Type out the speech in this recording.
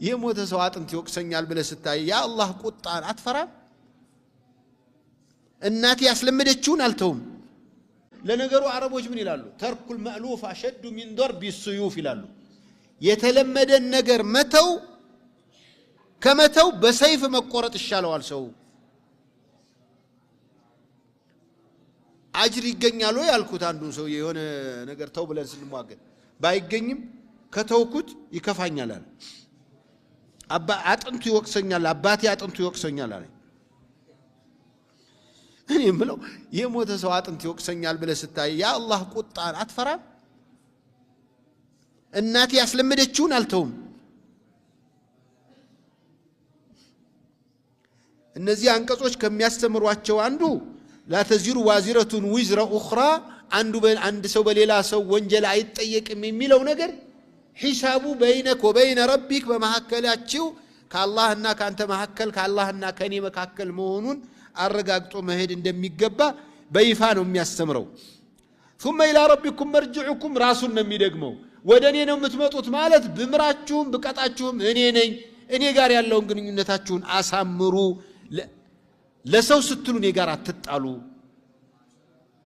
የሞተ ሰው አጥንት ይወቅሰኛል ብለህ ስታይ የአላህ ቁጣን አትፈራም? እናቴ ያስለመደችውን አልተውም። ለነገሩ አረቦች ምን ይላሉ? ترك المألوف أشد من ضرب السيوف ይላሉ። የተለመደን ነገር መተው ከመተው በሰይፍ መቆረጥ ይሻለዋል ሰው። አጅር ይገኛል ወይ ያልኩት አንዱን ሰው የሆነ ነገር ተው ብለን ስንሟገት ባይገኝም ከተውኩት ይከፋኛል አለ። አባ አጥንቱ ይወቅሰኛል፣ አባቴ አጥንቱ ይወቅሰኛል አለ። እኔ የምለው የሞተ ሰው አጥንት ይወቅሰኛል ብለህ ስታይ የአላህ ቁጣን አትፈራም? እናቴ ያስለመደችውን አልተውም። እነዚህ አንቀጾች ከሚያስተምሯቸው አንዱ لا تزر وازرة وزر أخرى፣ አንዱ አንድ ሰው በሌላ ሰው ወንጀል አይጠየቅም የሚለው ነገር ሒሳቡ بينك وبين ربك በመካከላችሁ ከአላህና ከአንተ መካከል ከአላህና ከእኔ መካከል መሆኑን አረጋግጦ መሄድ እንደሚገባ በይፋ ነው የሚያስተምረው። ثم إلى ربكم مرجعكم ራሱን ነው የሚደግመው። ወደ እኔ ነው የምትመጡት ማለት ብምራችሁም ብቀጣችሁም እኔ ነኝ። እኔ ጋር ያለውን ግንኙነታችሁን አሳምሩ። ለሰው ስትሉ እኔ ጋር አትጣሉ።